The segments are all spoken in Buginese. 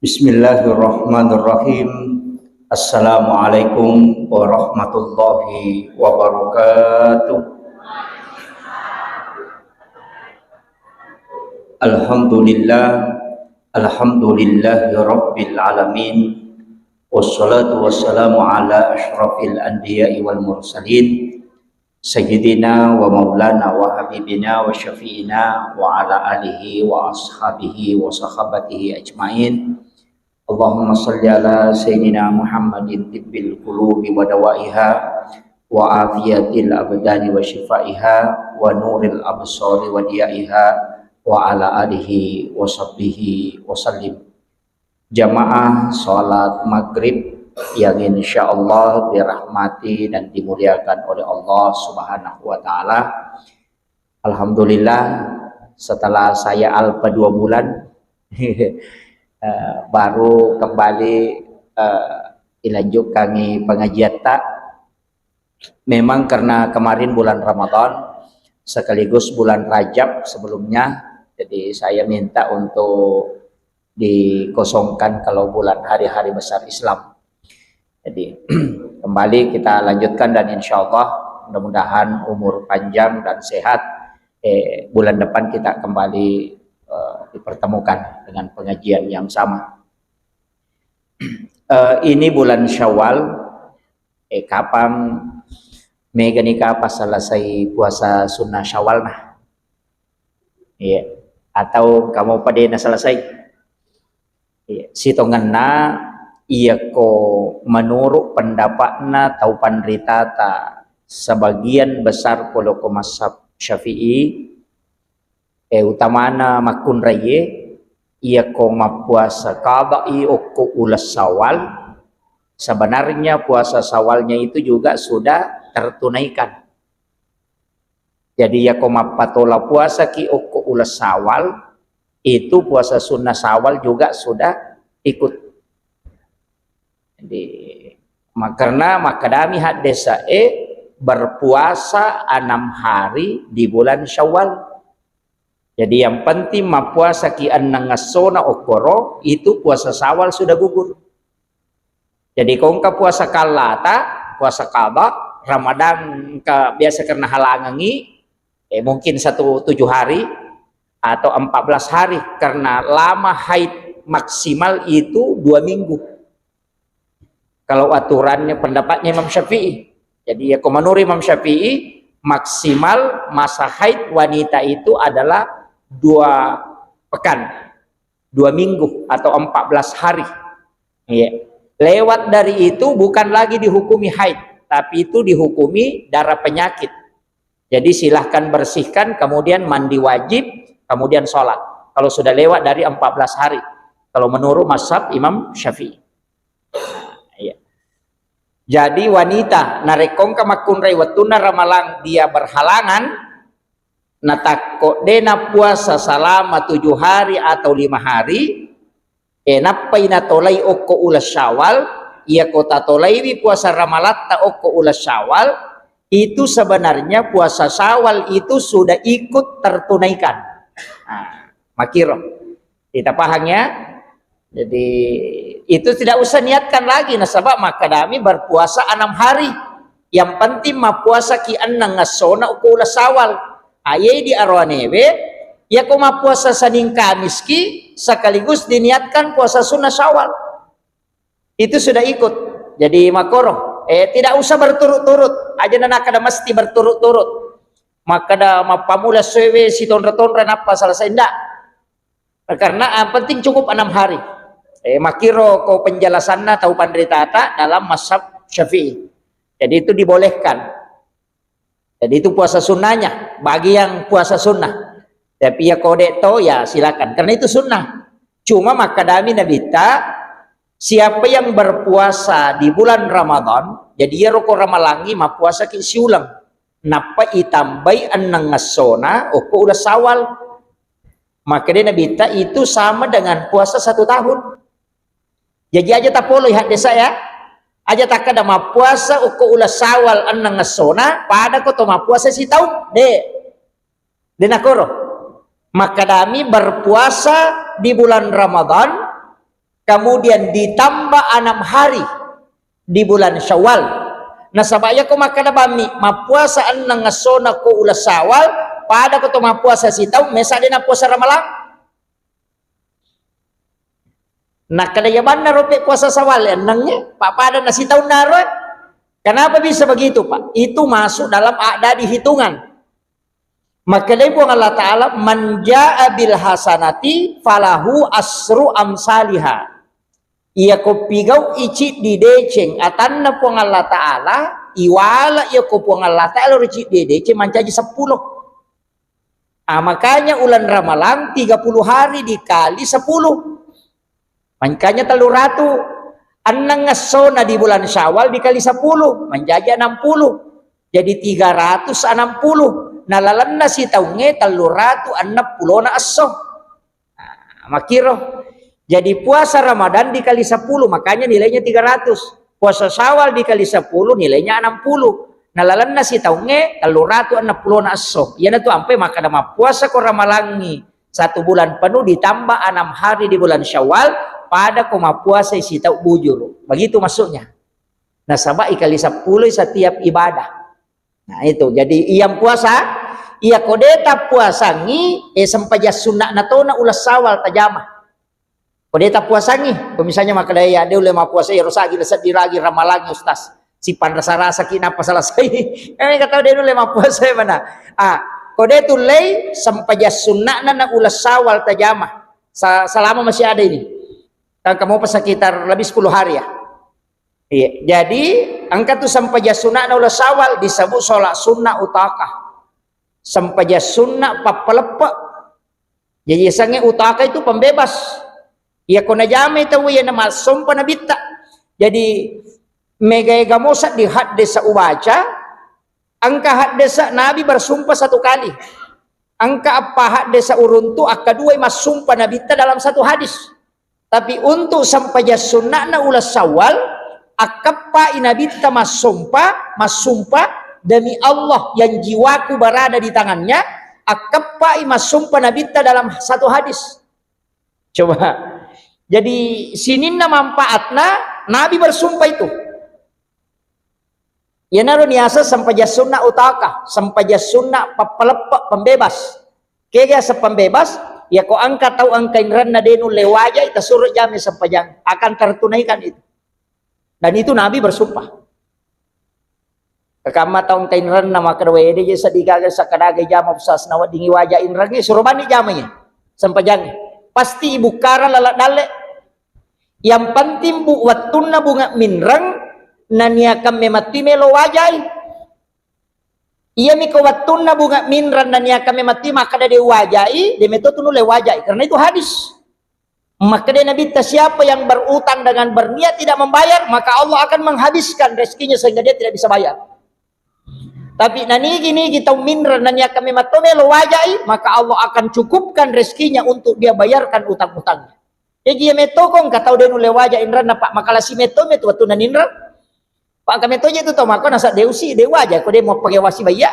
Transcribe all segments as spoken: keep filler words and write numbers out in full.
Bismillahirrahmanirrahim. Assalamualaikum warahmatullahi wabarakatuh. Alhamdulillah, alhamdulillahi rabbil alamin. Wassalatu wassalamu ala asyrafil anbiya'i wal mursalin, sayyidina wa maulana wa habibina wa syafi'ina wa ala alihi wa ashabihi wa sahabatihi ajmain. Allahumma salli ala sayyidina Muhammadin tibbil qulubi wa dawaiha wa afiyatil abdani wa shifaiha wa nuril absari wa diyaiha wa ala alihi wa sahbihi wa sallim. Jamaah salat maghrib yang insyaallah dirahmati dan dimuliakan oleh Allah Subhanahu wa Ta'ala. Alhamdulillah, setelah saya alpa dua bulan, eh, baru kembali, eh, dilanjutkan pengajian ta. Memang karena kemarin bulan Ramadan sekaligus bulan Rajab sebelumnya, jadi saya minta untuk dikosongkan kalau bulan hari-hari besar Islam. Jadi, kembali kita lanjutkan dan insya Allah mudah-mudahan umur panjang dan sehat. Eh, bulan depan kita kembali, eh, dipertemukan dengan pengajian yang sama. Eh, ini bulan Syawal, eh, kapang mega nika pas selesai puasa sunnah Syawal nah. Iya. Atau kamu pada na selesai? Iya. Sitongenna, iyako menurut pendapatna tau panritata sebagian besar poloko mazhab Syafi'i, eh, utamana makkunraiye, iyako mappuasa qada'i okko uleng Syawal, sebenarnya puasa Syawalnya itu juga sudah tertunaikan. Jadi, iyako mappatola puasaki okko uleng Syawal, itu puasa sunnah Syawal juga sudah ikut. Jadi, ma-, karena makkedami haddesae berpuasa enam hari di bulan Syawal. Jadi, yang penting mappuasaki enneng essona okkoro, itu puasa Syawal sudah gugur. Jadi, ko engka puasa kallata, puasa qada, Ramadan engka biasa karena halangangi, eh, mungkin satu tujuh hari atau empat belas hari, karena lama haid maksimal itu dua minggu. Kalau aturannya, pendapatnya Imam Syafi'i. Jadi, ya, ko menurut Imam Syafi'i, maksimal masa haid wanita itu adalah dua pekan, dua minggu atau empat belas hari. Iya. Lewat dari itu bukan lagi dihukumi haid, tapi itu dihukumi darah penyakit. Jadi, silahkan bersihkan, kemudian mandi wajib, kemudian sholat. Kalau sudah lewat dari empat belas hari, kalau menurut mazhab Imam Syafi'i. Iya. Jadi, wanita narekko engka makkunrai wettunna ramalang dia berhalangan, natakko de napuasa selama tujuh hari atau lima hari, eh, nappai natolai okko uleng Syawal, iyako tatolaiwi puasa ramalatta okko uleng Syawal, itu sebenarnya puasa Syawal itu sudah ikut tertunaikan. Nah, makiro. Kita paham ya? Jadi, itu tidak usah niatkan lagi, nasaba makkedami berpuasa enam hari. Yang penting mappuasaki enneng essona okko uleng Syawal. Aye di aroanewe, yako mappuasa Senin Kamis ki sekaligus diniatkan puasa sunnah Syawal. Itu sudah ikut. Jadi makoro, eh, tidak usah berturut-turut. Aja na nakkeda mesti berturut-turut. Makkeda mappamula suewe sitonra-tonra nappa selesai, ndak. Karena yang penting cukup enam hari. Eh, makiro ko penjelasanna tau panritata dalam mazhab Syafi'i. Jadi itu dibolehkan. Jadi itu puasa sunnahnya bagi yang puasa sunnah. Tapi ya kode to ya silakan. Karena itu sunnah. Cuma makkedami Nabitta, siapa yang berpuasa di bulan Ramadan, jadi ya roko ramalangi mappuasa ki siuleng. Nappa itambai enneng essona okko uleng Syawal. Makkeda Nabitta itu sama dengan puasa satu tahun. Jaji aja tapoloi haddesa ya. Aja takkeda mappuasa okko uleng Syawal enneng essona, pada ko to mappuasa sitaung. De. De nakoro. Makkedami berpuasa di bulan Ramadan Kemudian ditambah enam hari di bulan Syawal. Nasaba iyako makkeda bammi mappuasa enneng essona ko uleng Syawal, pada ko to mappuasa sitaung, mesa de nappuasa Ramalang. Nakkeda iya banna rope puasa Syawal ennengnge, pa pada na sitaung naro. Kenapa bisa begitu, Pak? Itu masuk dalam a'dadi hitungan. Makkedai Puang Allah Ta'ala, "Man jaa bil hasanati falahu asru amsaliha." Iyako pigau'i ciddi deceng atanna Puang Allah Ta'ala, iwala iyako Puang Allah Ta'ala ro ciddi deceng mancaji seppulo. Ah, makanya ulan Ramalang tiga puluh hari dikali sepuluh. Makanya tellu ratu. Enneng essona di bulan Syawal dikali sepuluh, menjadi enam puluh. Jadi tiga ratus enam puluh. Nalalenna sitaungnge tellu ratu enneng pulona esso. Nah, makkiro. Jadi puasa Ramadan dikali sepuluh, makanya nilainya tiga ratus. Puasa Syawal dikali sepuluh, nilainya enam puluh. Nalalenna sitaungnge tellu ratu enneng pulona esso. Iyanatu ampai makkeda mappuasa ko Ramalangngi satu bulan penuh ditambah enam hari di bulan Syawal, pada ko mappuasai sitau bujuru. Begitu maksudnya. Nasaba ikali seppulo setiap ibadah. Nah, itu. Jadi, iyang puasa, iya ko de tappuasangi, eh, sempajang sunna'na tona uleng Syawal tajama. Ko de tappuasangi, ko misalnya makkeda, "Ya, de ulle mappuasa, iyaro sagi seddi ragi Ramalang, Ustaz. Sipanrasa-rasa ki nappa selesai." Kan mega tau de ulle mappuasa mana. Ah, ko de tullei sempajang sunna'na na uleng Syawal tajama. Sa-, selama masih ada ini. Kan kamu pas sekitar lebih sepuluh hari ya. Iya, jadi engka tu sempajang sunna'na uleng Syawal disebut sholat sunnah utakah. Sempajang sunnah pappaleppe. Jadi yasengnge utaka itu pembebas. Iya ko najamai tau iya na massompa nabitta. Jadi mega-ega mosa di haddesa ubaca, engka haddesa Nabi bersumpah satu kali. Engka eppa haddesa uruntu, akka duai massompa nabitta dalam satu hadis. Tapi untuk sempajang sunna'na uleng Syawal, akkeppai nabitta massompa, massompa, "Demi Allah yang jiwaku berada di tangannya," akkeppai massompa nabitta dalam satu hadis. Coba. Jadi sininna manfaatna Nabi bersumpah itu. Iyanaro niaseng sempajang sunnah utaka, sempajang sunnah pappaleppe, pembebas. Kega sempajang pembebas? Iya ko engka tau engka inrenna de nulle wajai, tasuro jami sempajang, akan tertunaikan itu. Dan itu Nabi bersumpah. Kekamma tau engka inrenna makkeda, "Wede je seddi gaga sakkadaga jama pusasna weddingi waja inrengnge, suro bani jamai sempajangnge." Pasti ibukkarang laleng dalle. Yang penting bu, wettunna bunga minreng, naniakang memettui melo wajai. Iyami ko wettunna bunga minreng, naniakang memettui makkeda de wajai, de metto tu nulle wajai. Karena itu hadis. Makkeda Nabitta, "Siapa yang berutang dengan berniat tidak membayar, maka Allah akan menghabiskan rezekinya sehingga dia tidak bisa bayar." Tapi nanigi-nigi tau minreng, naniakang memetto melo wajai, maka Allah akan cukupkan rezekinya untuk dia bayarkan utang-utangnya. Jaji iya metto ko engka tau de nulle waja inrenna, Pak, makalasi metto metu wettunna ninreng. Pak, engka metto je tu tau makko nasa de usi, de waja ko de mau pakai wasi bayya.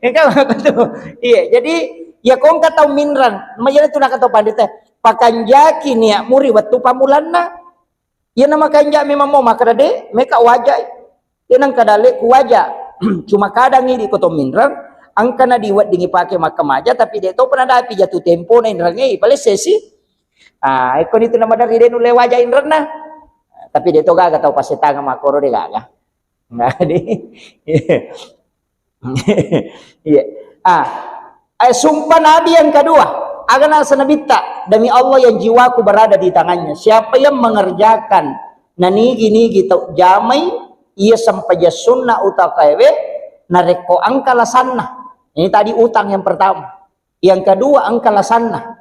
Engka makko tu. Iya, jadi iya ko engka tau minreng, mayana tu nakatau pandita, pakanjaki niat muri wettu pamulanna. Iya na makanja memang mau makkeda de, meka wajai. Iya nengka dalle ku waja. Cuma kadang idi ko to minreng, engka na diweddingi pake makkamaja, tapi de to pernah dapi jatuh tempo na inrengnge, palessesi. Ah, ekko nitu na maderri de nulle waja inrenna. Tapi de to gaga tau pasetanga makkoro de gaga. Nggak di. Iya. Ah, eh, sumpah Nabi yang kedua, aga nasa Nabitta, "Demi Allah yang jiwaku berada di tangannya, siapa yang mengerjakan nanigi-nigi tau jamai, iya sempajang sunnah utakaewe, narekko engka lasanna." Ini tadi utang yang pertama. Yang kedua, engka lasanna.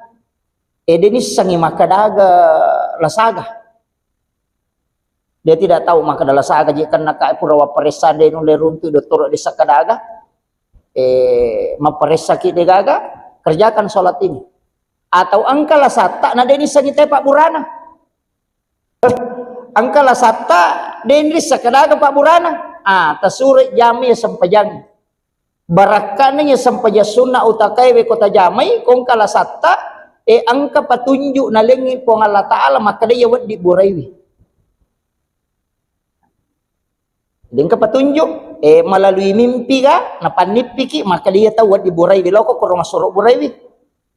Eh, de nissengi makkadaga lasaga. Dia tidak tahu makkada lasaga je kenna ka pura wapparessa de nulle runtu dottoro de sakkadaga. Eh, mapparessaki de gaga, kerjakan sholat ini. Atau engka lasatta na de nissengi te pabburana. Engka lasatta de nrissa kadaga pabburana. Ah, tasuro jamai sempajang. Barakkana iya sempajang sunna utakaewe ko tajamai, ko engka lasatta, E, engka patunjuk nalengngi Puang Allah Ta'ala, makkeda iya wedding buraiwi. Jadi engka patunjuk, e, melalui mimpi ga, napannippiki, makkeda iya tau wedding buraiwi, loko koro massuro buraiwi.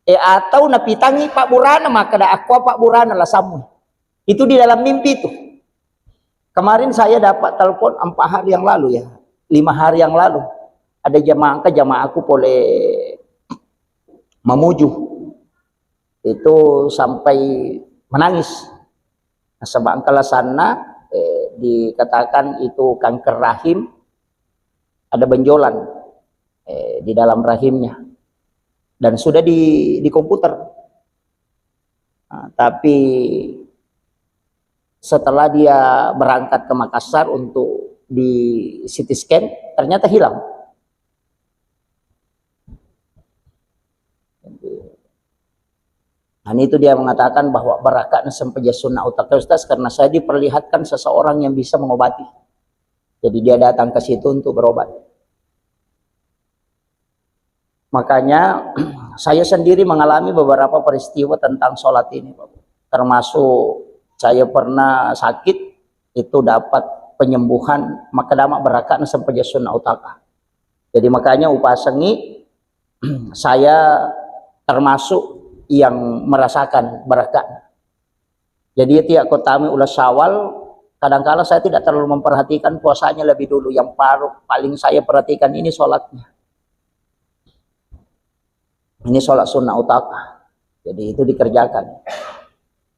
E, atau napitangi pabburana, makkeda akkua pabburana lasammu. Itu di dalam mimpi itu. Kemarin saya dapat telepon empat hari yang lalu ya, lima hari yang lalu. Ada jamaah, engka jamaahku pole Mamuju. Itu sampai menangis. Nasaba engka lasanna, eh, dikatakan itu kanker rahim, ada benjolan, eh, di dalam rahimnya. Dan sudah di, di komputer. Nah, tapi setelah dia berangkat ke Makassar untuk di C T scan, ternyata hilang. Nah, itu dia mengatakan bahwa barakka na sempajang sunna utaka, Ustaz, karena saya diperlihatkan seseorang yang bisa mengobati. Jadi dia datang ke situ untuk berobat. Makanya saya sendiri mengalami beberapa peristiwa tentang sholat ini, Pak. Termasuk saya pernah sakit, itu dapat penyembuhan, makkeda ma barakka na sempajang sunna utaka. Jadi makanya upasengi, saya termasuk yang merasakan barakka. Jadi tiap ko tama uleng Syawal, kadangkala saya tidak terlalu memperhatikan puasanya lebih dulu. Yang paru-, paling saya perhatikan ini sholatnya. Ini sholat sunnah utaka. Jadi itu dikerjakan.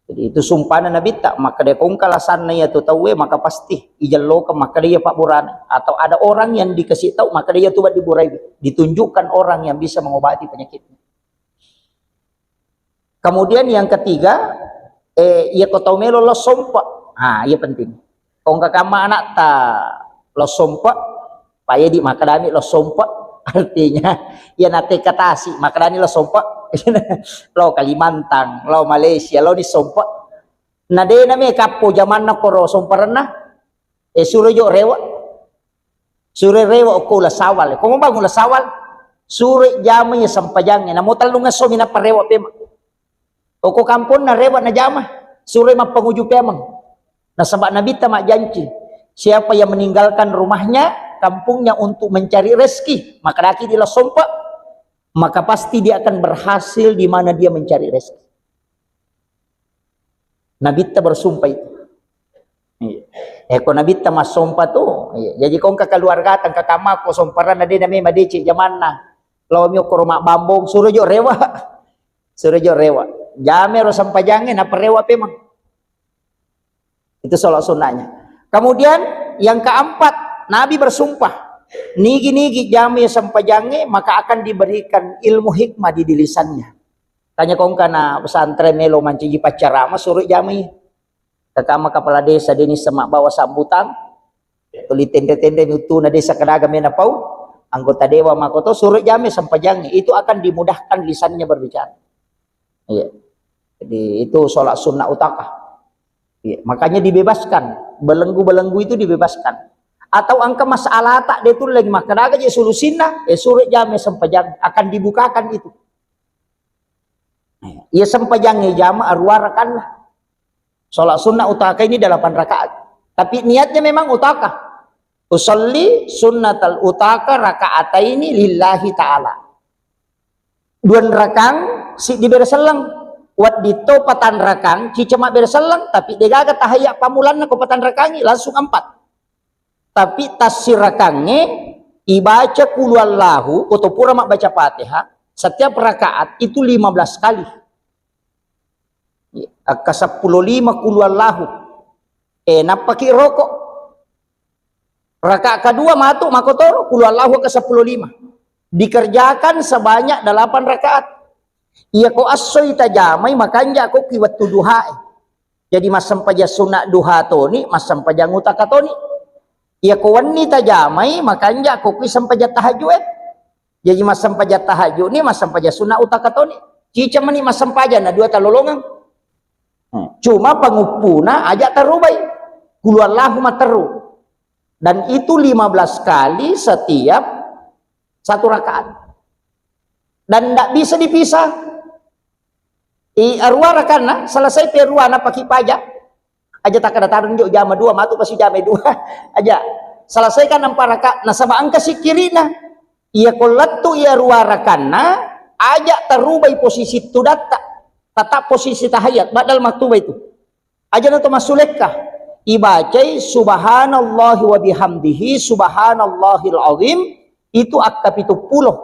Jadi itu sumpahna Nabitta, makkeda ko engka lasanna iya tu tauwe, maka pasti ijellokeng, makkeda iya pabburana. Atau ada orang yang dikasih tahu, makkeda iya tu wedding burai. Ditunjukkan orang yang bisa mengobati penyakitnya. Kemudian yang ketiga, eh, iya ko tau melo lo sompe. Ah, iya penting. Ko engka kamma anatta lo sompe, paedi makkedami lo sompe. Artinya, iya natekka tasi, makkedani lo sompe. Lo Kalimantan, lo Malaysia, lo ni sompe. Na de name kappo jamanna koro somperenna. Eh, suro jo rewe. Suro rewe okko uleng Syawal. Ko mabang uleng Syawal, suro jama iya sempajangnge. Namo tellung esso mi nappa rewe pemeng. Okko kamponna rewe najama, suro mappanguju pemeng. Nasaba Nabitta majjanci, siapa yang meninggalkan rumahnya, kampungnya untuk mencari rezeki, makkedaki di lo sompe, maka pasti dia akan berhasil di mana dia mencari rezeki. Nabitta bersumpah itu. Iya. Eh, ko Nabitta massompa tu. Iya. Jadi ko engka keluargata, engka kammakko somperenna de name madeceng jamanna. Lo mi okkoro mabbambong, suro jo rewe. Suro jo rewe. Jama ero sempajangnge, nappa rewe pemeng. Itu sholat sunnahnya. Kemudian yang keempat, Nabi bersumpah, nigi-nigi jama iya sempajangnge, maka akan diberikan ilmu hikmah di, di lisannya. Tanya ko engka na pesantren melo mancaji paccarama, suro jamai. Kakama kepala desa Deni Semak bawa sambutan, tuli tenre-tenre mi uttuna desa kadaga mena pau, anggota dewan makoto, suro jamai sempajangnge, itu akan dimudahkan lisannya berbicara. Iya. Jadi itu sholat sunnah utaka. Iya. Makanya dibebaskan, belenggu-belenggu itu dibebaskan. Atau engka masalata de tulleng makkadaga je solusinna, eh, suro jamai sempajang, akan dibukakan itu. Iya, sempajangnge jama aruwa rakanna. Sholat sunnah utaka ini delapan rakaat. Tapi niatnya memang utaka. Usalli sunnatal utaka rakaataini lillahi ta'ala. Dua rakang siddi bere selleng. Wedding to patang rakang, cicama bere selleng, tapi degaga tahayya pamulanna ko patang rakangi, langsung empat. Tapi tassirakangnge ibaca qul huwallahu, ko to pura mabbaca Fatihah, setiap rakaat itu lima belas kali. Akka seppulo lima qul huwallahu. Eh, nappaki roko. Rakaat kedua matu makotoro qul huwallahu akka seppulo lima. Dikerjakan sebanyak delapan rakaat. Iya ko assoi tajamai makanja ko ki wettu duhae. Jadi massempajang sunna duha toni, massempajang utaka toni. Iya ko wenni tajamai makanja ko ki sempajang tahajud e. Jadi massempajang tahajud ni, massempajang sunna utaka toni. Cica meni massempajang na dua talolongeng. Hmm. Cuma panguppuna aja tarubai. Qul huwallahu materu. Dan itu lima belas kali setiap satu rakaat. Dan ndak bisa dipisah. I arua rakanna, selesai pe arua na paki paja. Aja takkada tadong jo jama dua, matu pasi jama dua. Aja. Selesaikan empat rakaat, nasaba engka sikkirina. Iya ko lettu iya arua rakanna, aja tarubai posisi tudatta. Tetap posisi tahiyat, badal maktuba itu. Aja na to massulekka. Ibacai subhanallahi wa bihamdihi, subhanallahil azim, itu akka pitu pulo.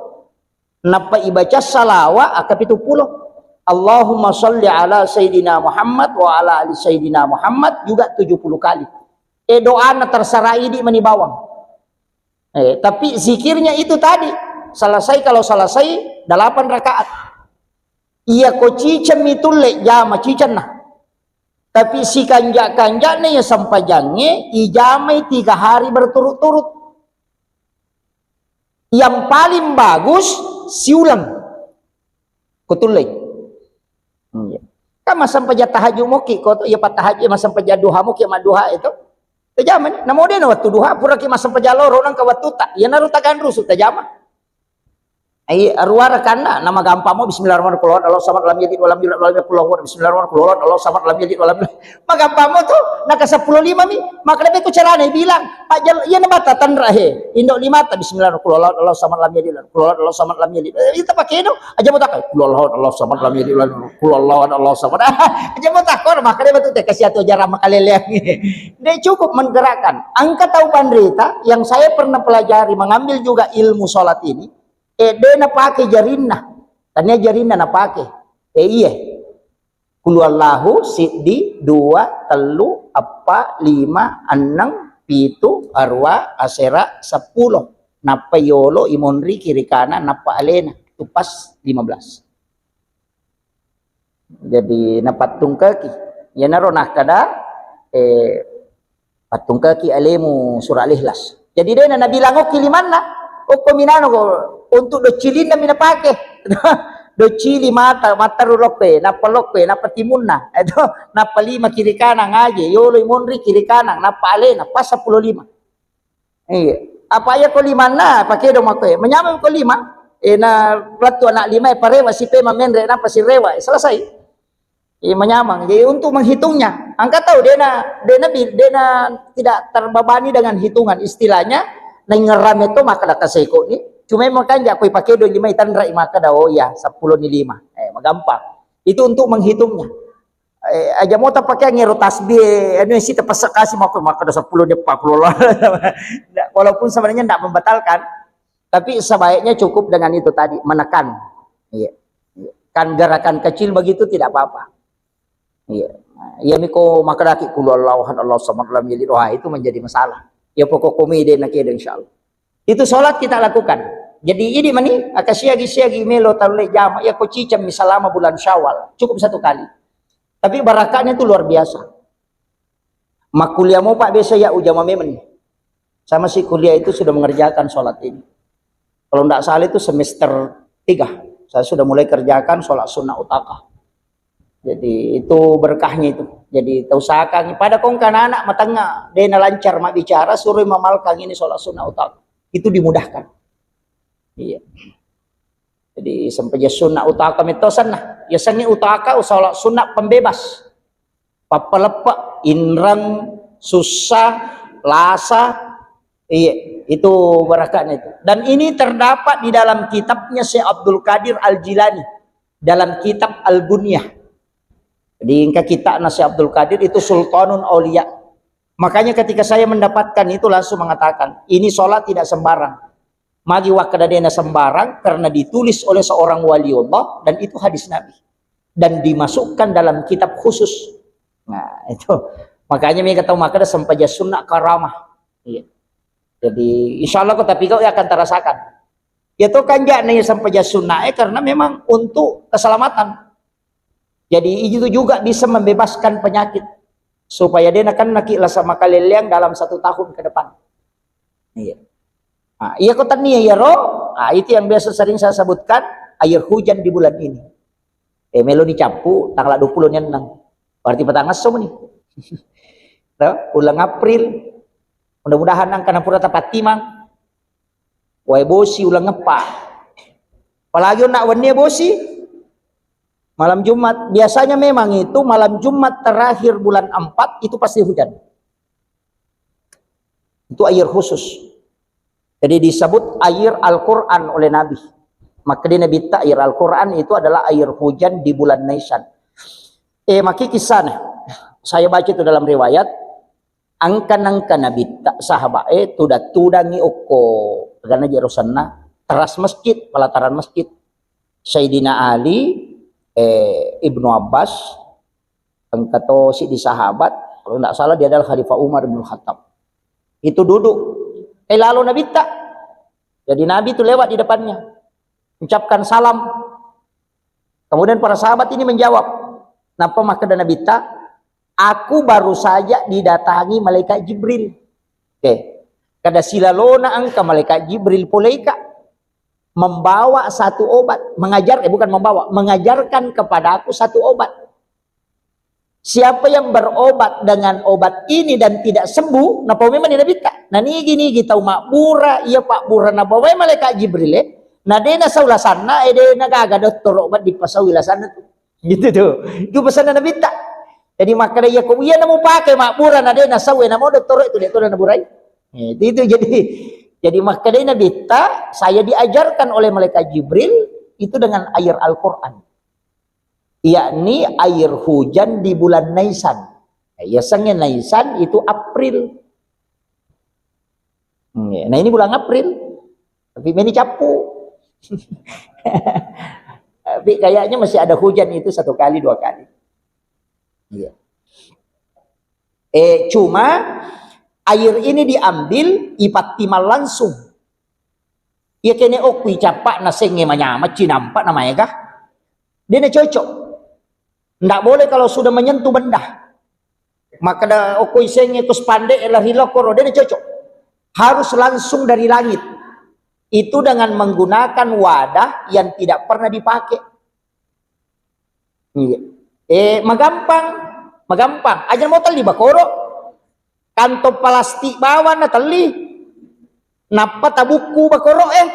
Nappa ibaca salawa akka pitu pulo. Allahumma salli ala Sayyidina Muhammad wa ala ali Sayyidina Muhammad juga tujuh puluh kali. Eh, doana terserah idi mani bawang. Eh, tapi zikirnya itu tadi. Selesai, kalau selesai delapan rakaat. Iya ko ciceng mi tulle jama cicenna. Tapi sikanja-kanjana ya sempajangnge ijamai tiga hari berturut-turut. Yang paling bagus siuleng. Ko tullei. Iya. Kan massempajang tahajud moki ko, iya pattahajud, massempajang duha moki madduha itu. Tajama ni, namo dena waktu duha, puraki massempajang loro nangka waktu tak. Iya naru taganrusu tajama. Ai, arua rakanna, nama gampang mo, bismillahirrahmanirrahim, qul huwallahu ahad, Allahu samad, lam yalid walam yulad, walam yakul lahu kufuwan ahad, bismillahirrahmanirrahim, qul huwallahu ahad, Allahu samad, lam yalid walam yulad. Maka gampang mo tu, naka seppulo lima mi, maka lebih ku carana bilang, Pak Jal, iya na bata tanra he, indo lima ta, bismillahirrahmanirrahim, qul huwallahu ahad, Allahu samad, lam yalid walam, qul huwallahu ahad, Allahu samad, lam yalid. Itu pakai no, aja mo takai, qul huwallahu ahad, Allahu samad, lam yalid walam yulad, qul huwallahu ahad, Allahu samad. Aja mo takor, maka dia betul teh kasih atu ajaran makaleleang. Dia cukup menggerakkan. Angka tahu pandrita, yang saya pernah pelajari, mengambil juga ilmu sholat ini, Eh, de napake jarinna. Tania jarinna napake. Eh, iye. Kulu Allahu siddi, dua, tellu, eppa, lima, enneng, pitu, arua, asera, seppulo. Nappa yolo imonri kiri kanan, nappa alena. Itu pas lima belas. Jadi, napattungkaki. Iyanaro nakkada, eh, pattungkaki alemu surah Al-Ikhlas. Jadi, dena nabilang okki limanna, okko minano ko, untuk doccilinna mi napake. Doccili mata, mata ru lokkoe, nappa lokkoe, nappa timunna. Eto, nappa lima kiri kanan aje, yolo monri kiri kanan, nappa alena, pas seppulo lima. Iya. Apa iya ko limanna, pakedo makkoe. Menyameng ko lima, eh, na lettu anak lima, eh, parewa sipe mamenre, napa sirewa, eh, selesai. Eh, menyameng. Jadi untuk menghitungnya, angka tahu dena, dena bi-, dena tidak terbebani dengan hitungan. Istilahnya, naingerrame to maka daka seko ni. Cuma makanja koi pakedo lima itanra maka da, oh ya, seppulo ni lima. Eh, magampang. Itu untuk menghitungnya. Eh, aja mo tapakeang ero tasbih, anu, sita pasa kasi mako, mako ada sepuluh dia empat puluh lah. Nggak, walaupun sebenarnya nggak membatalkan, tapi sebaiknya cukup dengan itu tadi, menekan. Iya. Iya. Kan gerakan kecil begitu tidak apa-apa. Iya. Nah, iya miko makadaki kulu Allahu ahad, Allahu samad, lam yalid. Wah, itu menjadi masalah. Ya pokok komedi nak ada insyaallah. Itu sholat kita lakukan. Jadi ini mani, aka siagi-siagi melo talle jama, ya ko ciceng mi selama bulan Syawal. Cukup satu kali. Tapi barakatnya itu luar biasa. Makkuliah mo Pak biasa ya ujama memang. Sama si kuliah itu sudah mengerjakan sholat ini. Kalau ndak salah itu semester tiga. Saya sudah mulai kerjakan sholat sunnah utaka. Jadi itu berkahnya itu. Jadi tausahakan pada kongka anak matengnga, dena lancar mak bicara, suruh mamalkan ini sholat sunnah utaka. Itu dimudahkan. Iya. Jadi sempaja sunnah utaka metosan nah. Ya sangi utaka sholat sunnah pembebas. Pappaleppe, inreng, susah, lasa, iya, itu barakatnya itu. Dan ini terdapat di dalam kitabnya Syekh Abdul Qadir Al-Jilani, dalam kitab Al-Gunyah. Jadi, engka kitabna Syekh Abdul Qadir itu Sultanun Aulia. Makanya ketika saya mendapatkan itu langsung mengatakan, ini sholat tidak sembarang. Magi wakkada dena sembarang karena ditulis oleh seorang waliullah dan itu hadis Nabi. Dan dimasukkan dalam kitab khusus. Nah, itu. Makanya mereka tahu maka ada sempaja sunnah karamah. Iya. Jadi, insya Allah kau tapi kau akan terasakan. Ya tuh kan jak nanya sempaja sunnah eh karena memang untuk keselamatan. Jadi itu juga bisa membebaskan penyakit supaya dia akan naki lasa makaleleang dalam satu tahun ke depan. Iya. Nah, iya kota nia ya roh. Nah, itu yang biasa sering saya sebutkan air hujan di bulan ini. Eh, melo ni cappu tanggal dua puluh ni enam. Berarti petang esso ni. Tuh, bulan April. Mudah-mudahan nang kana pura tapattimang. Wae bosi uleng eppa. Apalagi nak wenni bosi. Malam Jumat, biasanya memang itu malam Jumat terakhir bulan empat itu pasti hujan. Itu air khusus. Jadi disebut air Al-Quran oleh Nabi. Maka di Nabi ta air Al-Quran itu adalah air hujan di bulan Nisan. Eh, maki kisahnya. Saya baca itu dalam riwayat, angka-angka Nabi ta sahabat eh tuda-tudangi okko, karena jero senna teras masjid, pelataran masjid. Sayyidina Ali, eh, Ibnu Abbas, engka to siddi sahabat, kalau tidak salah dia adalah Khalifah Umar bin Khattab. Itu duduk. Eh, lalu Nabi ta. Jadi Nabi itu lewat di depannya. Ucapkan salam. Kemudian para sahabat ini menjawab. Napa makkeda Nabi ta? "Aku baru saja didatangi malaikat Jibril." Oke. Kada silalona engka malaikat Jibril poleka membawa satu obat, mengajar, eh, bukan membawa, mengajarkan kepadaku satu obat. Siapa yang berobat dengan obat ini dan tidak sembuh, napau memang Nabi ta. Nah, nigi-nigi tau mabbura, iya pabbura nabawa malaikat Jibril, eh. Nah, de nasau lasanna, eh, de nagaga dottoro obat dipasaui lasanna tu. Gitu tuh. Itu pesanna Nabi ta. Jadi makkeda iya ko iya namu pakai mabbura na de nasau, eh, namo dottoro itu de to naburai. Eh, itu, itu jadi jadi makkeda Nabi ta, saya diajarkan oleh malaikat Jibril itu dengan air Al-Quran, yakni air hujan di bulan Nisan. Ya, yasengnge Nisan itu April. Hmm, ya. Nah, ini bulan April. Tapi meni cappu. Tapi kayaknya masih ada hujan itu satu kali, dua kali. Iya. Eh, cuma air ini diambil, ipattimang langsung. Iya kene okui cappa na sengnge manyameng cinampa na maega. De nacocok. Ndak boleh kalau sudah menyentuh benda. Makkeda okko isengnge ko spandek lari lokoro, de nacocok. Harus langsung dari langit. Itu dengan menggunakan wadah yang tidak pernah dipakai. Iya. Eh, magampang, magampang. Aja mo telli bakoro. Kantong plastik bawang na telli. Nappa tabukku bakoro eh.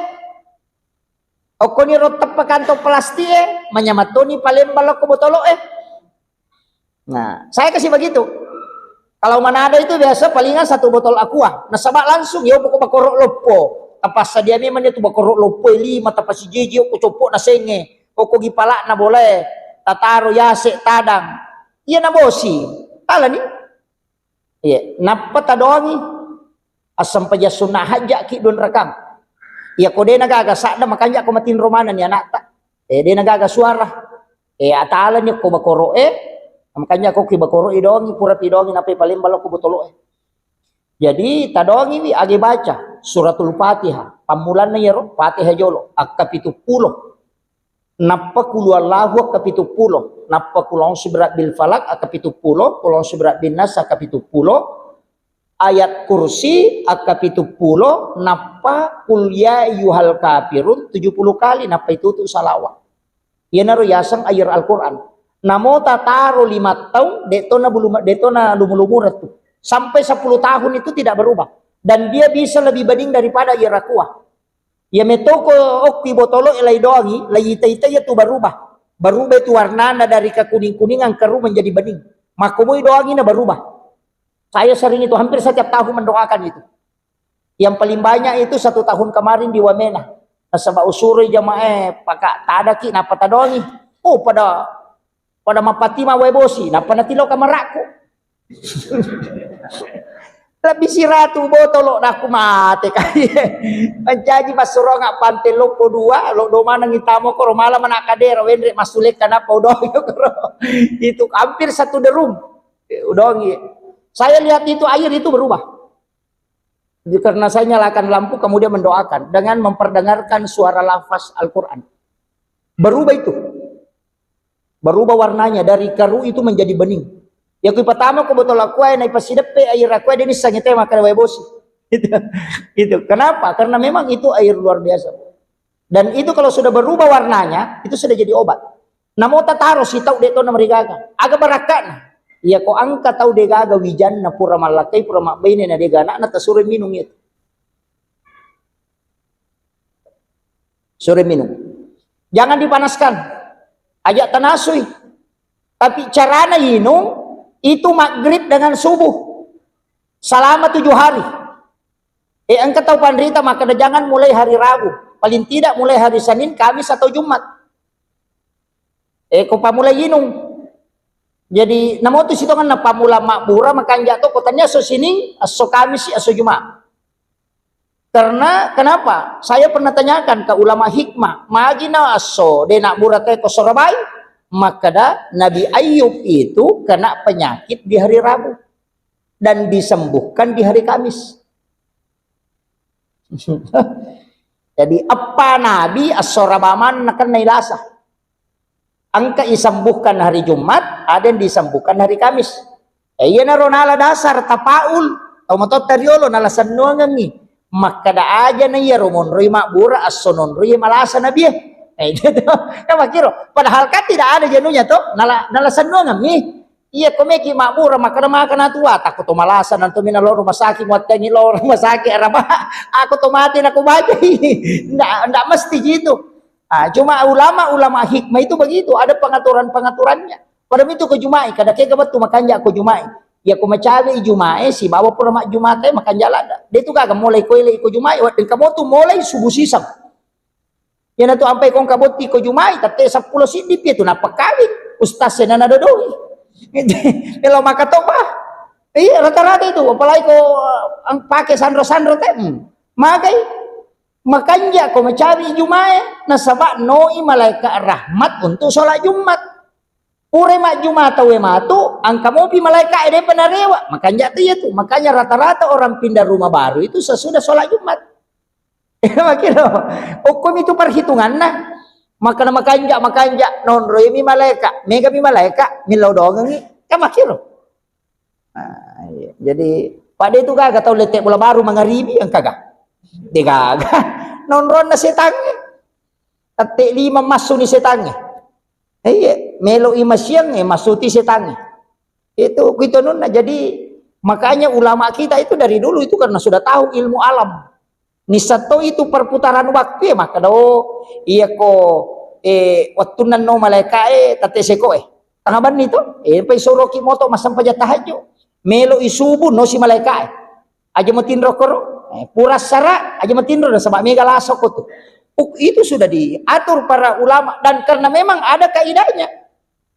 Okkoni ro teppa kantong plastik e, manyameng toni palembang lokko botolo e. Nah, saya kasih begitu. Kalau Manado itu biasa palingan satu botol aqua, nasaba langsung yo pokok bakoro loppo. Tapassadia memang itu bakoro loppo e lima, tapasijiji okko coppo na sengnge, okko gipalak na bolae, tataro yase tadang. Iya na bosi, talani. Iya, nappa tadoangi. Assempajang sunna hajja'ki dua rakang. Iya ko de nagaga sadda makanja ko matinro manenni anakta. Eh, de nagaga suara. Eh, atalani ko bakoro e. Makanja ko ki bakoro idoangi, pura pidoangi nappa palembang lokko botolo e. Jadi tadoangiwi age baca suratul Fatihah. Pammulanna iyaro Fatihah jolo, akka pitu pulo. Nappa qul huwallahu akka pitu pulo, nappa qul a'udzu birabbil falaq akka pitu pulo, qul a'udzu birabbin nas akka pitu pulo, ayat kursi akka pitu pulo, nappa qul ya ayyuhal kafirun tujuh puluh kali, nappa itutu salawat. Iyanaro yaseng air Al-Quran. Namo tataro lima taung, de tona bulu-, de tona lumu-lumureng tu. Sampai sepuluh tahun itu tidak berubah. Dan dia bisa lebih bening daripada air aqua. Iya metoko okki botolo e lai doangi, lai ita-ita iya tu berubah. Berubah itu warnana dari kekuning-kuningan keru menjadi bening. Makkomoi doangi na berubah. Saya sering itu, hampir setiap tahun mendoakan itu. Yang paling banyak itu satu tahun kemarin di Wamena. Nasaba usuroi jamaah e, paka tadaki, napa tadoangi. Oh, pada Pada mappatima wae bosi, nappa natilo kamarakku. Lebih siratu botolo, nakku mate kai. Mancaji massuronga pante loppo dua, lo do maneng itamo koro malam anak kadera wenre massulekka nappa udongi koro. Itu hampir satu derum. Udongi. Saya lihat itu air itu berubah. Jadi, karena saya nyalakan lampu, kemudian mendoakan dengan memperdengarkan suara lafaz Al-Quran. Berubah itu. Berubah warnanya dari keru itu menjadi bening. Ya, kui pertama ko botol aqua, naik pasideppe air aqua, dia nisang itu makan wae bosi. Itu, itu. Kenapa? Karena memang itu air luar biasa. Dan itu kalau sudah berubah warnanya, itu sudah jadi obat. Namo tataro sitau de to namarigaga. Aga barakka'na. Iya ko engka tau degaga wijanna pura mallakkai, pura mabbaine na dega anakna, tasuro minung itu. Sore minum. Jangan dipanaskan. Aja tanasui. Tapi carana inung itu maghrib dengan subuh. Selama tujuh hari. Eh, engka tau panrita makkeda jangan mulai hari Rabu. Paling tidak mulai hari Senin, Kamis atau Jumat. Eh, ko pammula inung. Jadi, namotu sitongenna pammula mabbura, makanja to ko tania esso Sining, esso Kamisi, esso Juma. Karena kenapa? Saya pernah tanyakan ke ulama hikmah, magi na esso de nabbura te ko Sorabai? Makkeda Nabi Ayub itu kena penyakit di hari Rabu dan disembuhkan di hari Kamis. Jadi, eppa nabi esso Rabaman nakennai lasa. Engka isembuhkan hari Jumat, ada yang disembuhkan hari Kamis. Eh, iyanaro nala dasar tapaul, tau matotta riolo nala sennuangengngi. Makkeda aja na iyaro monroi mabbura, esso nonroi malasa nabie. Eh, itu tuh. Kan makkiro. Padahal kan tidak ada jenuhnya tuh, nala, nala sennuangengngi. Iya, ko meki mabbura, makkeda maka natua, takko to malasa, nanto mina lo rumah sakit, muattengi lo rumah sakit, araba, ako to mati, nako bajai. Ndak, ndak mesti gitu. Ah, cuma ulama-ulama hikmah itu begitu, ada pengaturan-pengaturannya. Pada itu ko Jumai, kada kega bettu makanja ko Jumai. Ya ko macawe i Jumai, sibawa pura mak Jumate, makanja lada. De tu gaga mulai ko ile ko Jumai, wa-, engka motu mulai subuh sisang. Iyanatu ampai ko engka botti ko Jumai, tette seppulo siddi pi tu nappa kawing. Ustaz senana dodoi. Melo maka toba. Iya, rata-rata itu, apalagi ko, eh, ang-, pake sanro-sanro te. Hmm. Magai. Makanja ko macawi Jumae, nasaba noi malaikat rahmat untuk sholat Jumat. Pure majjuma tauwe matu, angka mopi malaika e depa narewa. Makanja tu iya tu. Makanya rata-rata orang pindah rumah baru itu sesudah sholat Jumat. Makiro. Okkomi tu perhitunganna. Makana makanja, makanja, nonroi mi malaika, mega mi malaika, millau doangengi. Kan makiro. Nah, iya. Jadi, pada itu gaga tau lete bola baru mangaribi yang kaga. De gaga. Nonronna setangnge. Tette lima massu ni setangnge. Iya, melo i masiang, eh, massuti setangnge. Itu kuitonunna. Jadi, makanya ulama kita itu dari dulu itu karena sudah tahu ilmu alam. Nissatto itu perputaran waktu ya, makkeda, oh, iya ko, eh, wattunna no malaika e, tette seko e. Tengah banni to, eh, pai soroki moto massempajang tahajud. Melo i subuh, no si malaika e. Aja matinro koro, eh, pura sara, aja matinro, nasaba mega laso ko tu. Uk-, itu sudah diatur para ulama, dan karena memang ada kaidahnya.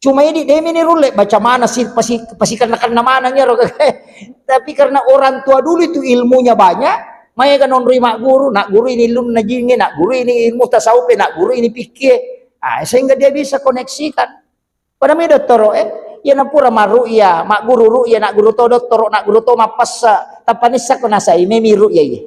Cuma idi demi ni rulle baca mana si pasi-, pasikenna-kenna maneng ero. Tapi karena orang tua dulu itu ilmunya banyak, maega nonroi magguru, nak guru ini ilmu najinge, nak guru ini ilmu tasawuf, nak guru ini fikih. Ah, sehingga dia bisa koneksikan. Pada mi dottoro, eh, iya napura maru'ya, magguru ru'ya, nak guru to dottoro, nak guru to mappessa, tappa nissa ko nasai memi ru'ya iye.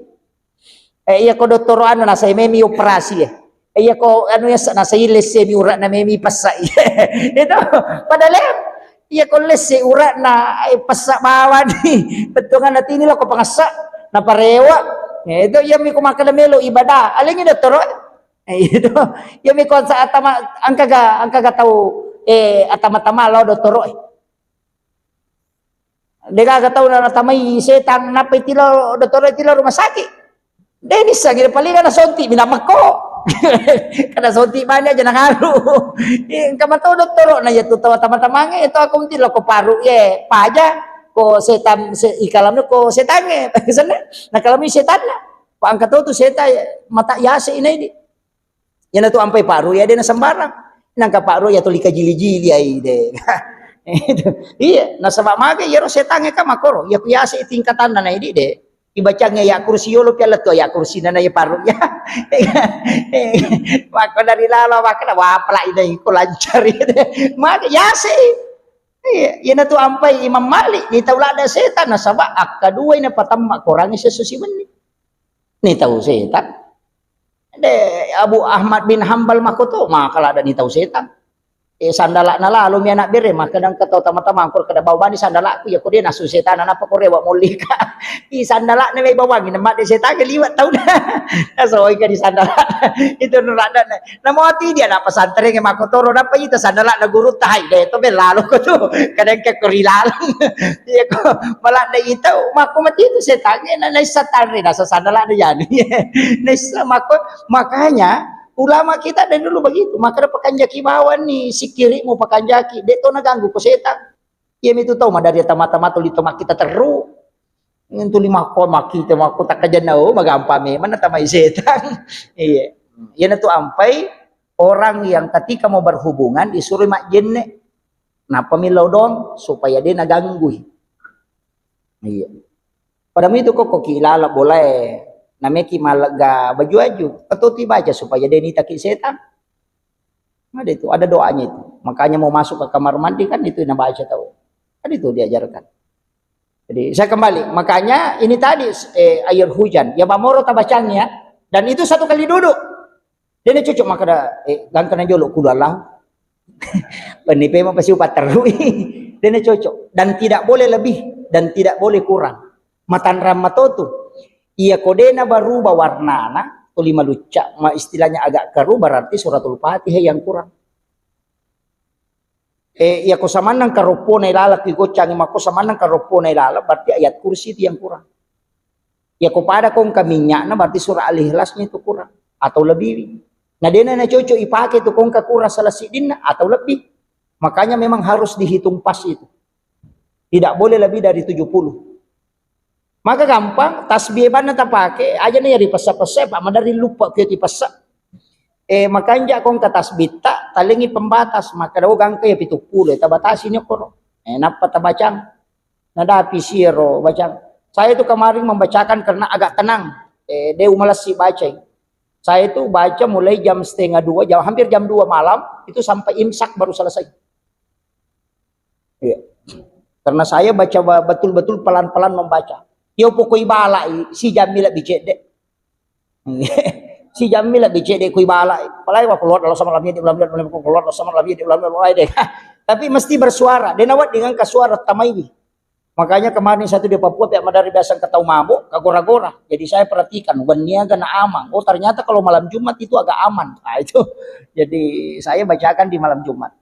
Eh, iya ko dottoro anu nasai memi operasi, eh. Eh, iya ko anu ya sa-, nasai lesse mi ura'na memi pessa, iye. Itu, pada lem, iya ko lesse ura'na, eh, pessa bawani. Bettuanna tini lo ko pangessa, naparewa. Ya, itu iya mi ko makkeda melo ibadah. Alengi dottoro, eh. Eh, itu. Iya mi ko sa-, atama, angkaga, angkaga tau, eh, atama-tama lo dottoro, eh. Degaga tau na-, natamai setang, nappa itilo dottoro, itilo rumah sakit. De nissa gede palinga nasonti minamekko. Kada sonti banyak aja nangaru. Eh, engka matau dottoro na iya tu tau tama-tamange itu aku mti lo ko paru ye paja, ko setan, se-, ikalamnya ko setange. Sana, nah kalau mi setanna, pa angka tau tu setan mata yase inai di. Iyanatu ampai Pak Ruya de na sembarang. Nangka Pak Ruya tuli kajili-jili ai de. Itu. Iya, nasaba mage iyaro setangnge ka makoro. Iya ku yase tingkatanna na idi de. Ibacangnge ya kursi yolo piala tu ya kursi nana ya Pak Ruya. Maka dari lalo maka wapala ida iko lancari de. Mage yase. Iya, iyanatu ampai Imam Malik ni tau ladda setan nasaba akka dua ina patamma korangi sesusi benni. Ni tau setan. De, Abu Ahmad bin Hambal makkoto, maka ladda ni tau setang. Eh, sandala'na lalo mi anak bere, maka dang ketau tama-tama angkor kada bawa bani sandala'ku, ya ko dia nasu setana, napa ko rewa mollika. I sandala'na mai bawangi, nama de setang liwat tau na. Nasoi ka di sandala'na. Itu nuladda na. Namo ati dia anak pesantren yang makotoro, napa ita sandala'na guru tahai de, to belalo ko tu. Kadang ke kori lalang. Iya ko, maladda ita, mako mati itu setangnge, na, naissa tanre, nasa sandala'na jani. Naissa mako, makanya, Ulama kita dari dulu begitu, maka ada pakanjaki bawang nih, sikirimu pakanjaki, dek to naganggu ko setan. Iya mitu tau madari tama-tama tuli tama kita teru. Ngentu lima ko maki te mako tak kajanna, oh, magampa memang natamai setan. Iya. Iya na tu ampai orang yang ketika mau berhubungan disuruh mak jenne. Napa millau doang supaya dia naganggui. Iya. Pada itu kok ki lala bolae, nameki malega baju-baju, atau ti baca supaya dia nitaki setan. Ada itu, ada doanya itu. Makanya mau masuk ke kamar mandi kan itu yang baca tahu. Ada itu diajarkan. Jadi saya kembali, makanya ini tadi eh, air hujan, ya mamoro tabacanya, dan itu satu kali duduk. Dena cocok makkeda, eh, gangkana jolo kulu Allah. Pennipe mapasi upatterui. Dena cocok. Dan tidak boleh lebih dan tidak boleh kurang. Matanrang matotu. Iya ko dena baruba warnana, tuli malucca, ma istilahnya agak keruh, berarti suratul Fatihah yang kurang. Eh, iya ko samannang karoppona ilala ki goccangi, makko samannang karoppona ilala, berarti ayat kursi itu yang kurang. Ya ko pada kongka minyakna berarti surah Al-Ikhlasnya itu kurang atau lebih. Nah, dena na cocok ipake itu kongka kurang salah sidinna atau lebih. Makanya memang harus dihitung pas itu. Tidak boleh lebih dari tujuh puluh. Maka gampang, tasbih banna tapake, aja nih ya dipesa-pesa, Pak, madari lupa ke dipesa. Eh, makanja kongka tasbih tak, talengi pembatas, maka dau gangka ya pitu puluh, tabatasi nih koro. Eh, napa tabacang? Nadapi siero bacang. Saya itu kemarin membacakan karena agak tenang. Eh, deu malessi bacai. Saya itu baca mulai jam setengah dua, jam, hampir jam dua malam, itu sampai imsak baru selesai. Iya. Karena saya baca ba-, betul-betul pelan-pelan membaca. Yo pokoi balai, si jammi lebih cedek. Si jammi lebih cedek kui balai. Palai wa keluar dalam sama lamnya di ulam ulam keluar dalam sama lamnya di ulam ulam deh. Tapi mesti bersuara. Dia nawat dengan ke suara tamaiwi. Makanya kemarin satu di Papua, pihak madari biasa ketau mabuk, kagora-gora. Jadi saya perhatikan, wenniaga na amang. Oh, ternyata kalau malam Jumat itu agak aman. Nah, itu. Jadi saya bacakan di malam Jumat.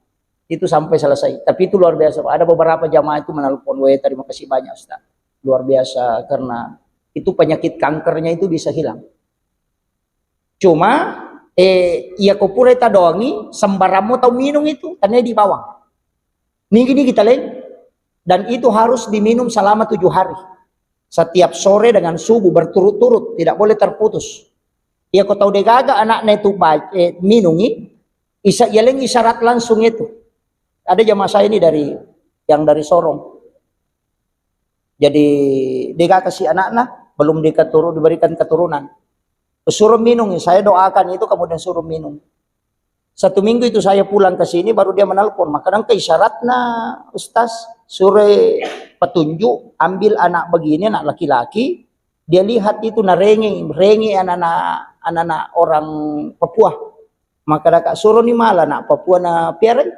Itu sampai selesai. Tapi itu luar biasa, Pak. Ada beberapa jamaah itu menelpon, "Weh, terima kasih banyak, Ustaz. Luar biasa, karena itu penyakit kankernya itu bisa hilang." Cuma, eh, iya ko pura tadongi, sembarangmu tau minum itu, tania di bawang. Nigi-nigi taleng. Dan itu harus diminum selama tujuh hari. Setiap sore dengan subuh berturut-turut, tidak boleh terputus. Iya ko tau degaga anaknya itu ba-, eh, minungi, isa-, yaleng isyarat langsung itu. Ada jamaah saya ini dari, yang dari Sorong. Jadi, degaga si anaknya, belum diketuru-, diberikan keturunan. Suruh minum, saya doakan itu, kemudian suruh minum. Satu minggu itu saya pulang ke sini, baru dia menelpon. Maka nang ke isyaratnya, Ustaz, suruh petunjuk, ambil anak begini, anak laki-laki, dia lihat itu, na renge, renge anak-anak, anak-anak orang Papua. Maka daka suruh ni mala anak Papua na piarai.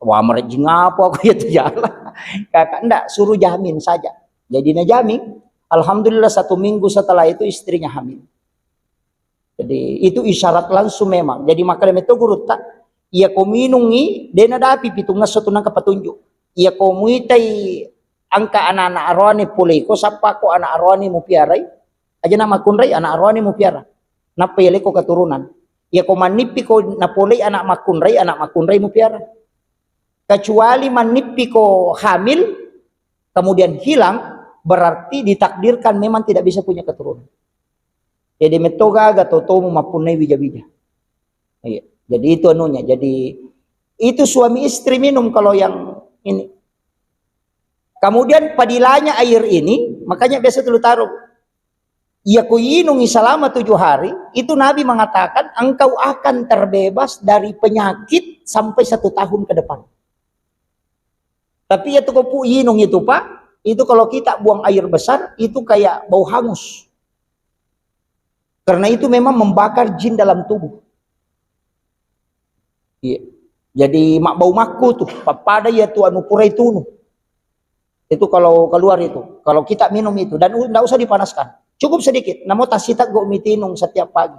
Wah, merejing apa aku ya tu jala. Kakak ndak, suruh jamin saja. Jadi na jamin. Alhamdulillah, satu minggu setelah itu istrinya hamil. Jadi itu isyarat langsung memang. Jadi maka demi itu guru tak, iya ko minungi, dena dapi pitung ngesso tu nangka petunjuk. Iya ko muitai angka anak-anak aroane pole ko, sappa ko anak aroane mupiarai, aja na makunrai anak aroane mupiara. Nappa yaleko keturunan. Iya ko mannipi ko napolei anak makunrai, anak makunrai mupiara. Kecuali mannipi ko hamil, kemudian hilang, berarti ditakdirkan memang tidak bisa punya keturunan. Jadi metto gaga totomu mappunnai wija-wija. Iya. Jadi itu anunya. Jadi itu suami istri minum kalau yang ini. Kemudian padilanya air ini, makanya biasa dulu taruh. Iya kuinungi selama tujuh hari, itu Nabi mengatakan engkau akan terbebas dari penyakit sampai satu tahun ke depan. Tapi ya tuh kopu inung itu, Pak, itu kalau kita buang air besar, itu kayak bau hangus. Karena itu memang membakar jin dalam tubuh. Iya. Jadi mak bau makku tuh, papada ya tuh anu purai tunu. Itu kalau keluar itu, kalau kita minum itu, dan u-, ndak usah dipanaskan. Cukup sedikit, namo tasita go mitinung setiap pagi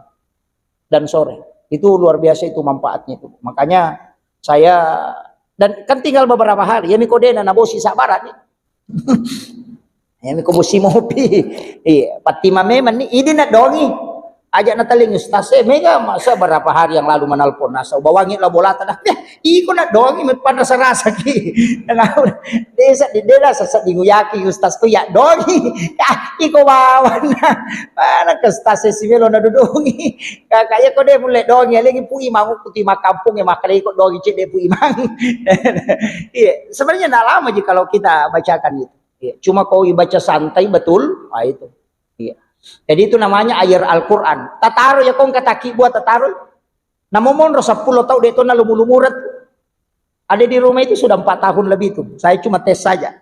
dan sore. Itu luar biasa itu manfaatnya itu. Makanya saya, dan kan tinggal beberapa hari, ya miko dena nabosi sabaran nih. Ya miko bosi mopi. Iya, patima memang nih, ini nak dongi. Aja natelling ustaz, eh, mega masa berapa hari yang lalu menelpon, nasa ubawangi la bolata dah. Eh, iko na doangi, me panrasa-rasa ki. Desa di dera sasa dinguyaki ustaz ko ya doangi. Ah, iko bawana. Mana ke ustaz si melo na dudungi. Kakak ya ko de mulle doangi, lagi pui mangu kuti makampung ya makalai ko doangi cek de pui mang. Iya, sebenarnya nggak lama ji kalau kita bacakan itu. Iya, cuma kau ibaca santai betul, ah, itu. Iya. Jadi itu namanya air Al-Quran. Tataro ya kong kataki buat tataro. Namo monro sepuluh tahun dia itu na lumu-lumurut. Ada di rumah itu sudah empat tahun lebih itu. Saya cuma tes saja.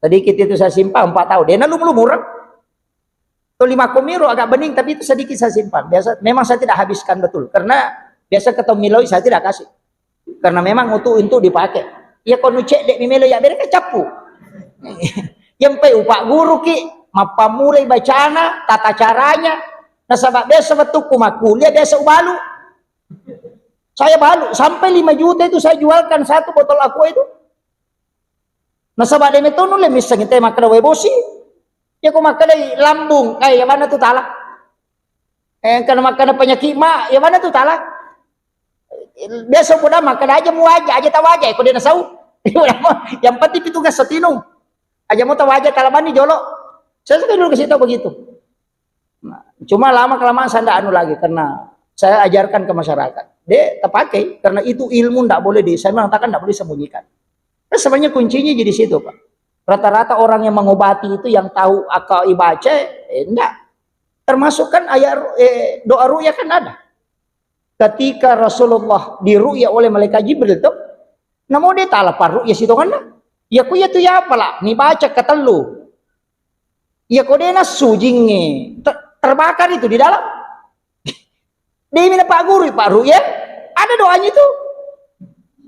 Sedikit itu saya simpan empat tahun. Dia na lumu-lumurut. Tuh lima komiro agak bening tapi itu sedikit saya simpan. Biasa memang saya tidak habiskan betul karena biasa ketemu miloi saya tidak kasih. Karena memang untuk untuk dipakai. Iya ko nucek dek mimelo ya bere kecappu. Yang pe upak guru ki, mappamulai bacana, tata caranya. Nasaba biasa wettukku makkuliah biasa ubalu. Saya balu sampai lima juta itu saya jualkan satu botol aqua itu. Nasaba de metonu le misseng te makkeda wae bosi. Ya ko makkeda lambung, eh, ya mana tu tala. Eh, karena makkeda penyakit ma, ya mana tu tala. Biasa upoda makkeda aja mu aja, aja tawaja, ko de nasau. Yang penting petugas setinung. Aja mau tawaja tala bani jolo. Saya suka dulu kasih tahu begitu. Nah, cuma lama kelamaan saya ndak anu lagi karena saya ajarkan ke masyarakat. Dia terpakai karena itu ilmu ndak boleh di, saya mengatakan ndak boleh disembunyikan. Nah, sebenarnya kuncinya jadi situ, Pak. Rata-rata orang yang mengobati itu yang tahu akal ibaca, eh, enggak. Termasuk kan ayat ru- eh, doa ruqyah kan ada. Ketika Rasulullah diruqyah oleh malaikat Jibril tuh, namo dia tala parruqyah sitonganna. Ya ku ya tu ya apalah, ni baca ketellu. Ya ko dia nassu jinge, ter- terbakar itu di dalam. Dia mina Pak Guru, Pak Ruqyah, ada doanya itu.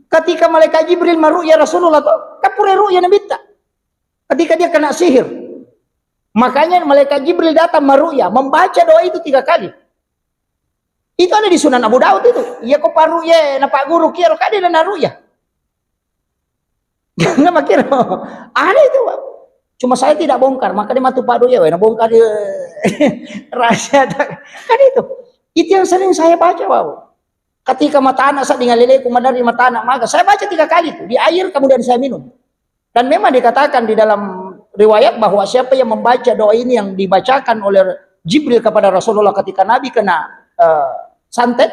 Ketika malaikat Jibril maruqyah Rasulullah tuh, kapure ruqyah Nabitta. Ketika dia kena sihir. Makanya malaikat Jibril datang maruqyah, membaca doa itu tiga kali. Itu ada di Sunan Abu Daud itu. Iya ko paruqyah na Pak Guru kiaro kade na naruqyah. Nggak makiro. Ada itu, Pak. Cuma saya tidak bongkar, makanya matu Pak Doya, wena bongkar dia. Rahasia tak? Kan itu. Itu yang sering saya baca, Pak. Ketika mata anak saya dengan leleku madari mata anak maka saya baca tiga kali itu di air kemudian saya minum. Dan memang dikatakan di dalam riwayat bahwa siapa yang membaca doa ini yang dibacakan oleh Jibril kepada Rasulullah ketika Nabi kena eh, santet,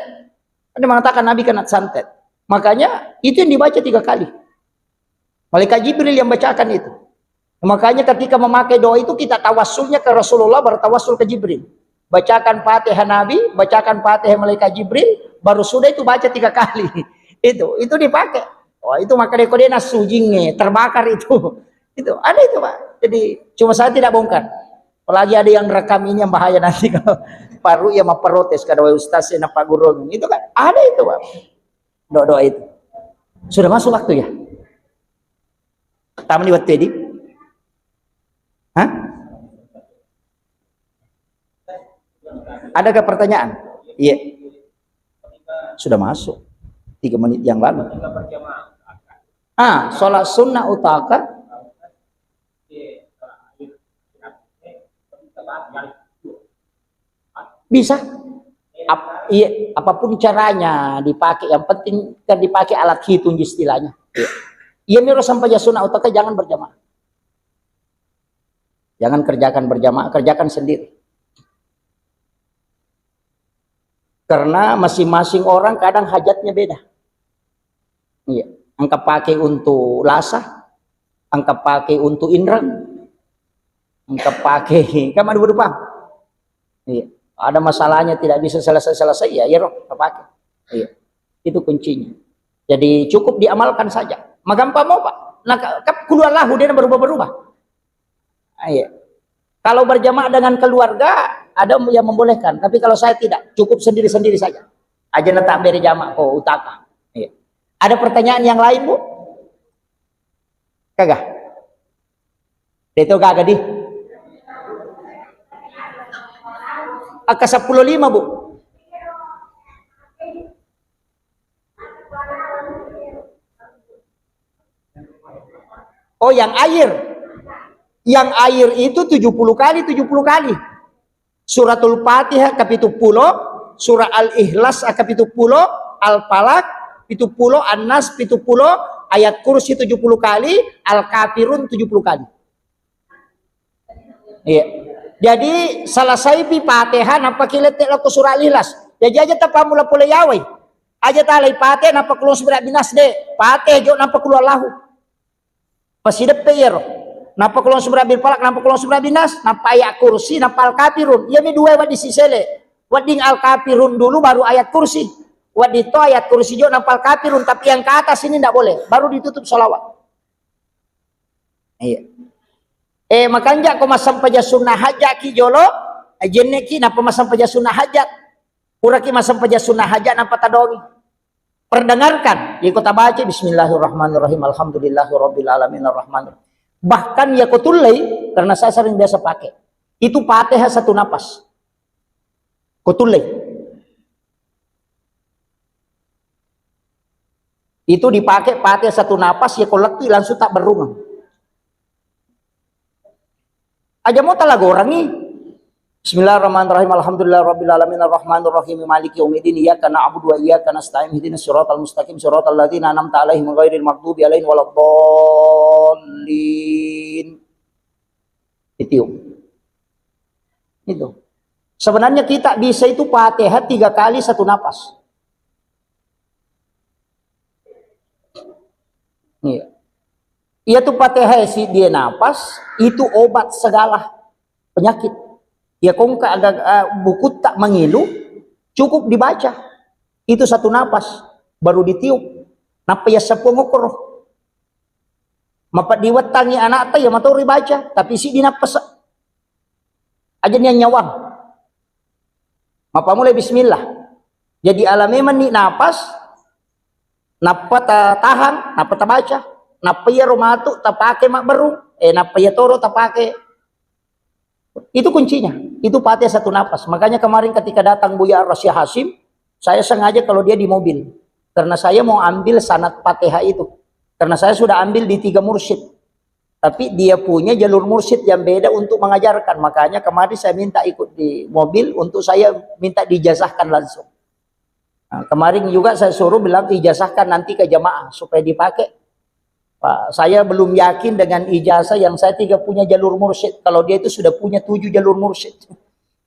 ada mengatakan Nabi kena santet. Makanya itu yang dibaca tiga kali. Malaikat Jibril yang bacakan itu. Makanya ketika memakai doa itu kita tawassulnya ke Rasulullah, baru tawassul ke Jibril. Bacakan Fatihah Nabi, bacakan Fatihah malaikat Jibril, baru sudah itu baca tiga kali. Itu, itu dipakai. Wah, itu maka deko dia nasujinge, terbakar itu. Itu ada itu, Pak. Jadi cuma saya tidak bongkar. Apalagi ada yang rekam ini yang bahaya nanti kalau Pak Ruqyah mau protes kada wae ustaz ya napa guru. Itu kan ada itu, Pak. Doa-doa itu. Sudah masuk waktu ya? Tamu di waktu ini? Hah? Adakah pertanyaan? Iya. Sudah masuk. Tiga menit yang lalu. Ah, sholat sunnah utaka. Bisa. Ap- iya, apapun caranya dipakai, yang penting kan dipakai alat hitung istilahnya. Iya. Iya, miro sampai ya sunnah utaka jangan berjamaah. Jangan kerjakan berjamaah, kerjakan sendiri. Karena masing-masing orang kadang hajatnya beda. Iya, engka pakai untuk lasa, engka pakai untuk inreng, engka pakai kan ada berupa. Iya, ada masalahnya tidak bisa selesai-selesai ya, ya roh, pakai. Iya, itu kuncinya. Jadi cukup diamalkan saja. Magampang mau pak. Nah, ka- ka- kul huwallahu dia berubah-berubah. Ah, iya. Kalau berjamaah dengan keluarga, ada yang membolehkan. Tapi kalau saya tidak, cukup sendiri-sendiri saja. Aja na tak beri jamaah ko utaka. Iya. Ada pertanyaan yang lain, Bu? Kagak? Itu kagak di? Angka sepuluh lima, Bu. Oh, yang air. Yang air itu tujuh puluh kali, tujuh puluh kali. Suratul Fatihah kapituppulo, surah Al-Ikhlas kapituppulo, Al-Falaq pituppulo, An-Nas pituppulo, Ayat Kursi tujuh puluh kali, Al-Kafirun tujuh puluh kali. Iya. Jadi selesaipi Fatihah, nappa kilette lako surah Al-Ikhlas. Jadi aja tapammula pole yawai. Aja talai Fatihah, nappa kulon subra binas de. Fatihah jo, nappa kulon Allahu. Pasideppe iyaro. Nappa kulon subra bil Falaq, nappa kulon subra binas, nappa Ayat Kursi, nappa Al-Kafirun. Iyami dua wedding sisele. Wedding Al-Kafirun dulu, baru Ayat Kursi. Wedding to Ayat Kursi jo, nappa Al-Kafirun. Tapi yang ke atas ini ndak boleh. Baru ditutup salawat. Iya. Eh, makanja ko massempajang sunnah hajat ki jolo, eh, jenne ki nappa massempajang sunnah hajat. Pura ki massempajang sunnah hajat nappa tadongi. Perdengarkan, iko tabaca bismillahirrahmanirrahim, alhamdulillahirabbil alamin arrahmanirrahim. Bahkan ya ko tullei, karena saya sering biasa pakai. Itu Fatihah satu napas. Ko tullei. Itu dipakai Fatihah satu napas, ya ko lettu langsung tak berungang. Aja mau talagorangi. Bismillahirrahmanirrahim. Alhamdulillahirabbil alamin arrahmanirrahim maliki yaumiddin iyyaka na'budu wa iyyaka nasta'in ihdinas siratal mustaqim siratal ladzina an'amta alaihim ghairil maghdubi alaihim waladdallin. Ditiup. Itu. Sebenarnya kita bisa itu Fatihah tiga kali satu napas. Iya. Iya tu Fatihah si dia napas, itu obat segala penyakit. Ya kongka agak, eh, bukutta mengilu, cukup dibaca. Itu satu napas, baru ditiup. Nappa ya seppo ngokoro. Mapeddi wettangi anakta ya matoro baca, tapi si dinapas. Aja nian nyawang. Mapamulai bismillah. Jadi ala memang ni napas, nappa ta tahang, nappa tabaca. Nappa iyaro matu tapake mabberung, eh, nappa iya toro tapake. Itu kuncinya. Itu Fatihah satu napas. Makanya kemarin ketika datang Buya Rasya Hasim, saya sengaja kalau dia di mobil. Karena saya mau ambil sanad Fatihah itu. Karena saya sudah ambil di tiga mursyid. Tapi dia punya jalur mursyid yang beda untuk mengajarkan. Makanya kemarin saya minta ikut di mobil untuk saya minta dijazahkan langsung. Nah, kemarin juga saya suruh bilang ijazahkan nanti ke jamaah supaya dipakai. Pak, saya belum yakin dengan ijazah yang saya tiga punya jalur mursyid. Kalau dia itu sudah punya tujuh jalur mursyid.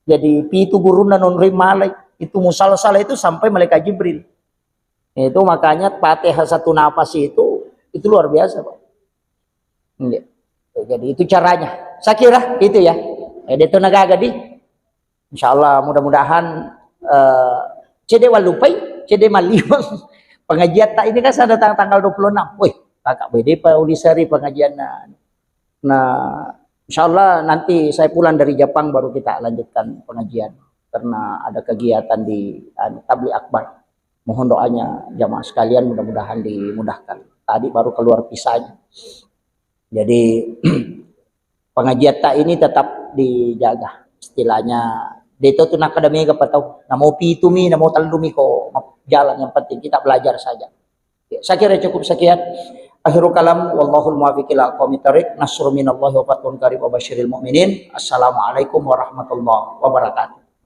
Jadi pitu guruna non rim malai. Itu musalsalah itu sampai malaikat Jibril. Itu makanya Fatihah satu napas itu, itu luar biasa, Pak. Iya. Jadi itu caranya. Saya kira itu ya. Eh, dia itu negaga di. Insya Allah mudah-mudahan, eh, cede walupai, cede maliwang. Pengajian tak ini kan sudah tang tanggal dua puluh enam. Wih, kakak bede pa ulisari pengajian. Nah, insya Allah nanti saya pulang dari Jepang baru kita lanjutkan pengajian karena ada kegiatan di, anu, Tabligh Akbar. Mohon doanya jamaah sekalian, mudah-mudahan dimudahkan. Tadi baru keluar visanya. Jadi pengajian tak ini tetap dijaga. Istilahnya, deto tu nakada mega patau. Namo pitumi, namo tellumi ko jalan, yang penting kita belajar saja. Ya, saya kira cukup sekian. Akhirul kalam, wallahul muwaffiq ila aqwamit thariq. Nasrun minallahi wa fathun qarib wa basyiril mu'minin. Assalamualaikum warahmatullahi wabarakatuh.